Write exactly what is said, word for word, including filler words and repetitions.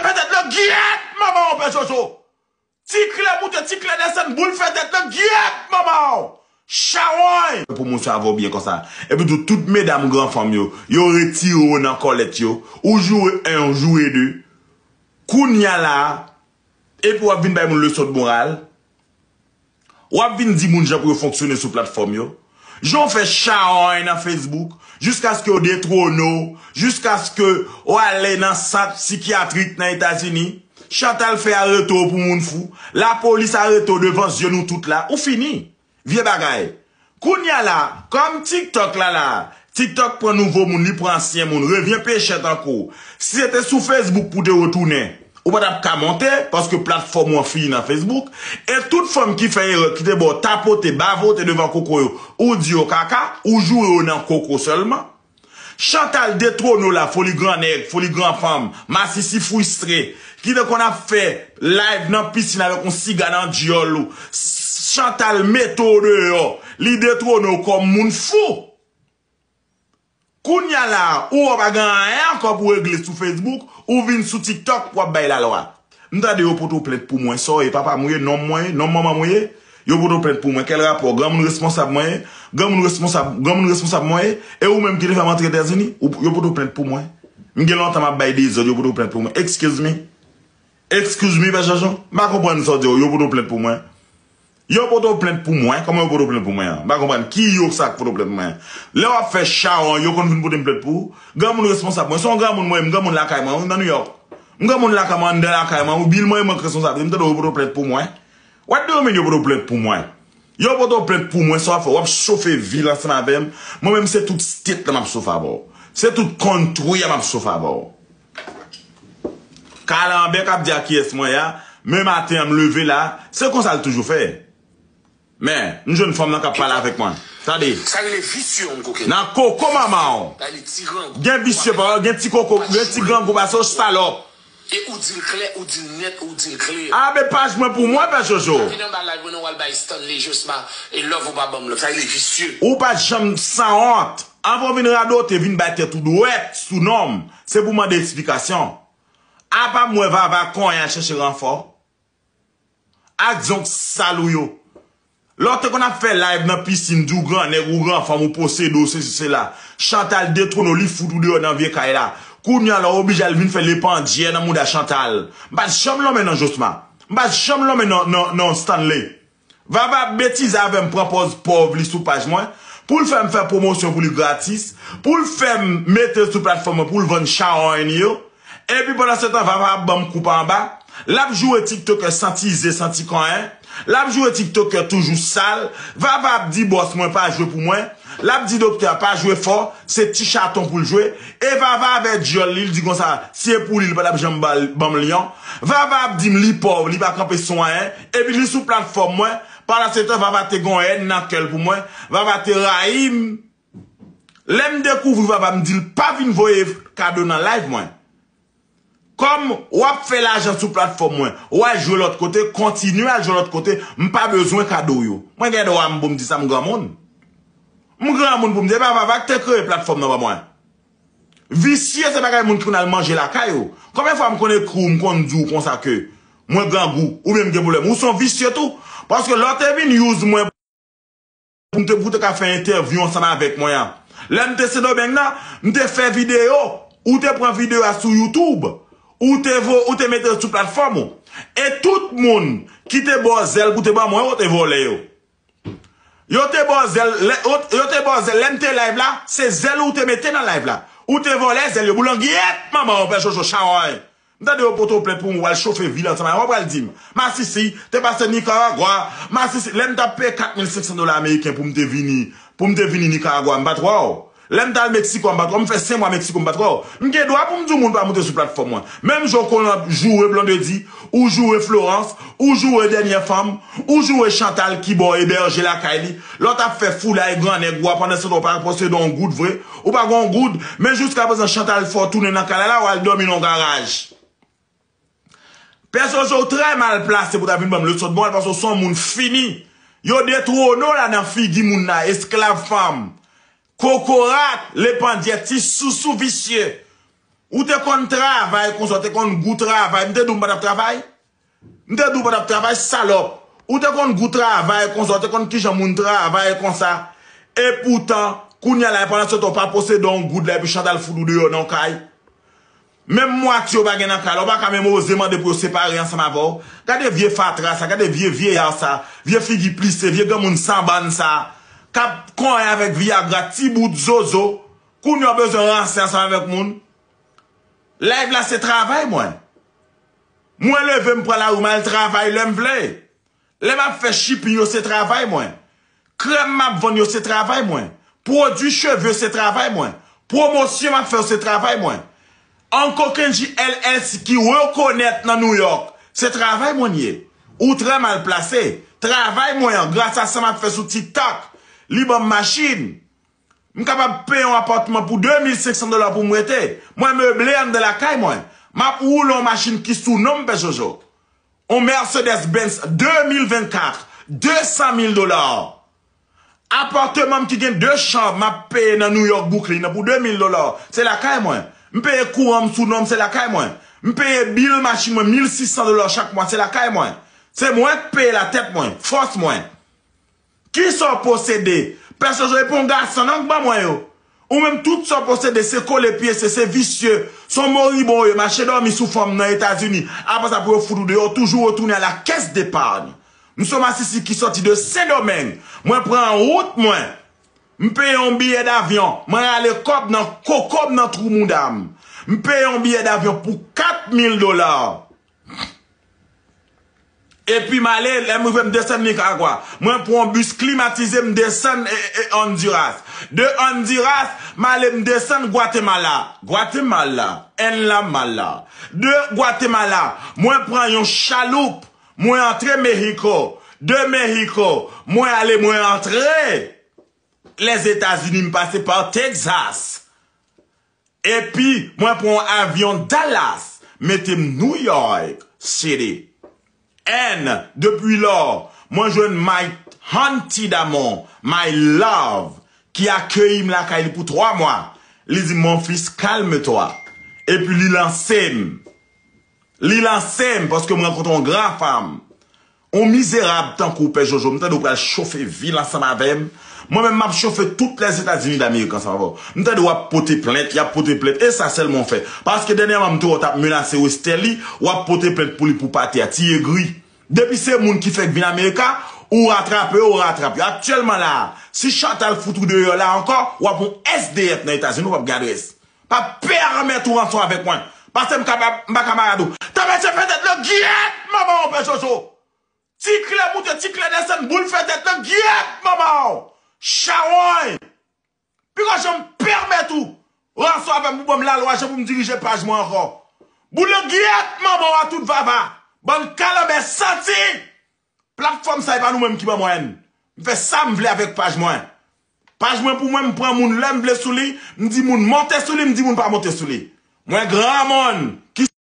Fè tèt lan gyèt manman w, pè Jojo. Ti klè moute, ti klè desann, boul fè tèt lan gyèt manman w. Chawony! Pou moun sa vo byen konsa. Epi tou, tout medam gran fanm yo, yo retire yo nan kòlèt yo. Ou joure en, ou joure de. Kounye a la, epi w ap vin bay moun leson de moral. W ap vin di moun jan pou yo fonksyone sou platfòm yo. Jan w fè chawony nan Facebook, jiskaske yo detwone w, jiskaske w ale nan sant sikyatrik nan Etazini. Chantal fè arete w pou moun fou. Lapolis arete w devan zye nou tout la. Ou fini. Vye bagay. Kounye a la, kòm TikTok la la, TikTok pran nouvo moun, li pran ansyen moun, revyen pechèt ankò. Si se te sou Facebook pou te retounen, ou pa t ap ka monte, paske platfòm ou an fini nan Facebook. E tout fanm ki fè erè, ki te ba w tapote, bavote devan koko yo, ou di yo kaka, ou joure yo nan koko sèlman. Chantal detwone w la, foli gran nèg, foli gran fanm, masisi fristre, ki te konn ap fè live nan pisin avèk yon siga nan dyòl ou. Chantal mete w deyò, li detwone w kòm moun fou. Kounye a la, ou wè w pa gen anyen ankò pou w regle sou Facebook, ou vin sou TikTok pou w ap bay lalwa. M tande yo pote w plent pou mwen. Sa w ye, papa m ou ye, nonm mwen ye, nonm manman m ou ye? Yo pote w plent pou mwen. Kèl rapò? Granmoun responsab mwen ye? Granmoun responsab, granmoun responsab mwen ye? E ou menm ki te fè m antre Etazini? Ou, yo pote w plent pou mwen. M gen lontan m ap bay dezòd, yo pote w plent pou mwen. Excuse me. Excuse me, pè Jojo. M pa konprann sa w di yo, yo pote w plent pou mwen. Yo pote w plent pou mwen? Kòman yo pote w plent pou mwen an? M pa konprann. Ki yo sa k pote w plent pou mwen? Lè w ap fè chawony, yo konn vin pote m plent pou ou? Granmoun responsab mwen. Se yon granmoun mwen ye, m granmoun lakay mwen, wi, nan New York. M granmoun lakay mwen, anndan lakay mwen, wi, bil mwen, mwen k responsab li. M tande yo pote w plent pou mwen. What do you mean yo pote w plent pou mwen? Yo pote w plent pou mwen, sa w ap fè? W ap chofe vil ansanm avè m. Mwen menm, se tout state la m ap chofe avè w. Se tout country a m ap chofe avè w. Kalanbè k ap di a kiyès mwen ye a, men maten an m leve la, se konsa l toujou fè. Men, m jwenn fanm nan k ap pale avèk mwen. Tande. Sa rele visye yon kokenn. Nan koko manman w. Sa rele ti grangou. Gen visye pa w, gen ti koko, gen ti grangou pase w, salòp. E ou di l klè, ou di l nèt, ou di l klè. Abe paj mwen pou mwen, pè Jojo. Vin anba live mwen non, w al bay Stanley Josma e love ou pa ban m love. Sa rele visye. Ou pa t janm sanwont. Anvan w vin radote, vin bay tèt ou dwèt sou non m. Se pou mande eksplikasyon. Apa m wè Vava konyen al chèche ranfò ak zonk sal ou yo. Lè w te konn ap fè live nan pisin, di w gran nèg, ou gran fanm, ou posede w, sesi, sela. Chantal detwone w, li fout ou deyò nan vye kay la. Kounye a la, w oblije al vin fè lepandyè nan mouda Chantal. M pa t janm lonmen nan Josma. M pa t janm lonmen nan, nan, nan Stanley. Vava ap betize avè m, pran pòz pòv li sou paj mwen, pou l fè m fè pwomosyon pou li gratis, pou l fè m mete l sou platfòm mwen, pou l vann chawony li yo. Epi pandan se tan, Vava ap ban m koup anba. L ap joure tiktokè santi ze, santi konyen. L ap joure tiktokè toujou sal. Vava ap di bòs mwen pa jwe pou mwen. L ap di doktè a pa jwe fò, se ti chaton pou l jwe. E Vava avè dyòl li, l di konsa, si e pou li, li pa t ap janm ba l, ban m li an. Vava ap di m li pòv, li pa kanpe sou anyen. Epi li sou platfòm mwen, pandan se tan, Vava te gen yon èn nan kè l pou mwen. Vava te rayi m. Lè m dekouvri Vava, m di l pa vin voye kado nan live mwen. Kòm w ap fè lajan sou platfòm mwen, w al jwe lòt kote, kontinye al jwe lòt kote, m pa bezwen kado w yo. Mwen gen dwa m pou m di sa, m granmoun. M granmoun pou m di, e pa Vava k te kreye platfòm nan ban mwen. Visye se bagay moun ki konn al manje lakay ou. Konbyen fwa m konn ekri w, m konn di w konsa ke mwen grangou, oubyen m gen pwoblèm. Ou se yon visye tou. Paske lè w te vin use mwen pou m te, pou te ka fè entèvyou ansanm avèk mwen an. Lè m te Sendomeng nan, m te fè videyo, ou te pran videyo a sou YouTube, ou te vo, ou te mete l sou platfòm ou. E tout moun ki te ba w zèl pou te ban mwen, ou te vòlè yo. Yo te ba w zèl, lè, yo, yo te ba w zèl, lè m te live la, se zèl ou te mete nan live la. Ou te vòlè zèl yo, boulangyèt manman w, pè Jojo chawony. M tande yo pote w plent pou mwen, w al chofe vil ansanm avè m, w pral di m, masisi, te pase Nicaragua, masisi, lè m t ap peye kat mil senk san dola ameriken pou m te vini, pou m te vini Nicaragua, m pa t wè w. Lè m t al Meksiko, m pa t wè w, m fè senk mwa Meksiko, m pa t wè w. M gen dwa pou m di w moun pa moute sou platfòm mwen. Menm jan w konn ap joure Blondedy, ou joure Florence, ou joure dènyè fanm, ou joure Chantal ki ba w ebèje lakay li, lè w t ap fè foulay grannèg ou a, pandan se tan w pa posede yon goud vre, ou pa gen yon goud, men jiskaprezan Chantal fè w tounen nan kay la, la w al dòmi nan yon garaj. Pè Jojo, w trè mal plase pou ta vin ban m leson de moral, paske w se yon moun fini. Yo detwone w la nan figi moun nan, esklav fanm. Kokorat, lepandyè, ti sousou visye. Ou te konn travay konsa, ou te konn gou travay. M te di w m pa t ap travay? M te di w pa t ap travay, salòp. Ou te konn gou travay konsa, ou te konn kijan moun travay konsa. Epoutan, kounye a la, pandan se tan w pa posede yon goud la, epi Chantal fout ou deyò nan kay. Menm mwatye w pa gen nan kay la, w pa ka menm oze mande pou yo separe ansanm avè w. Gade vye fatra sa, gade vye vyeya sa, vye figi plise, vye granmoun sanbann sa, k ap konyen avèk Viagra, ti bout zozo. Kounye a w bezwen ranse ansanm avèk moun. Live la se travay mwen. Mwen leve m pran lari m al travay lè m vle. Lè m ap fè shipping yo se travay mwen. Krèm m ap vann yo se travay mwen. Pwodui cheve se travay mwen. Pwomosyon m ap fè yo se travay mwen. Uncle Kenji L L C ki rekonèt nan New York, se travay mwen ye. Ou trè mal plase. Travay mwen an, gras a sa m ap fè sou TikTok, li ban m machin. M kapab peye yon apatman pou de mil senk san dola pou m rete. Mwen meble anndan lakay mwen. M ap woule yon machin ki sou non m, Pè Jojo. Yon Mercedes Benz de mil vennkat, de san mil dola. Apatman m ki gen de chanm m ap peye nan New York, Brooklyn nan pou de mil dola. Se lakay mwen. M peye kouran m sou non m, se lakay mwen. M peye bil machin mwen mil sis san dola chak mwa, se lakay mwen. Se mwen k peye la tèt mwen, fòs mwen. Kisa w posede? Pè Jojo, e pa yon gason non k ban mwen yo. Ou menm, tout sa w posede se kole pyese, se visye, se yon moribon w ye, mache dòmi sou fanm nan Etazini. Apre sa pou yo fout ou deyò, w toujou retounen a la caisse d'épargne. M se yon masisi ki sòti de Sendomeng. Mwen pran wout mwen. M peye yon biyè davyon. Mwen rale kòb nan koko m nan twou mouda m. M peye yon biyè davyon pou kat mil dola. Epi m ale, lè m rive m desann Nicaragua. Mwen pran yon bis klimatize, m desann e, e, Honduras. De Honduras, m ale m desann Guatemala. Guatemala, en la mala. De Guatemala, mwen pran yon chaloup, mwen antre Mexico. De Mexico, mwen ale, mwen antre Lèzetazini, m pase pa Texas. Epi, mwen pran yon avyon Dallas, mete m New York City. And, depi lò, mwen jwenn my auntie d'amour, my love, ki akeyi m lakay li pou twa mwa. Li di, "Mon fils, calme-toi." Epi li lanse m. Li lanse m paske m rankontre yon gran fanm. Yon mizerab tankou w, Pè Jojo, m tande w pral chofe vil ansanm avè m. Mwen menm, m ap chofe tout Lèzetazini Damerik ansanm avè w. M tande w ap pote plent, y ap pote plent. E sa sèlman w fè. Paske dènyèman, m te wè w t ap menase Westerlie, w ap pote plent pou li pou pate a. Ti egri. Depi se moun ki fèk vin Amerika, ou ratrape yo, ou ratrape yo. Aktyèlman la a, si Chantal fout ou deyò la ankò, w ap yon S D F nan Etazini, ou p ap gen adrès. Pa pèmèt ou ranse w avèk mwen. Paske m ka pa, m pa kamarad ou. Tanpèche fè tèt lan gyèt manman w, Pè Jojo. Ti klè moute, ti klè desann, boul fè tèt lan gyèt manman w. Chawony. Piko jan m pèmèt ou ranse w avè m pou ban m lalwa jan pou m dirije paj mwen ankò. Boul lan gyèt manman w a tout vava. Bann kalanbè santi. Platfòm sa e pa nou menm ki ban mwen. M fè sa m vle avèk paj mwen. Paj mwen pou mwen, m pran moun lè m vle sou li, m di moun monte sou li, m di moun pa monte sou li. Mwen granmoun,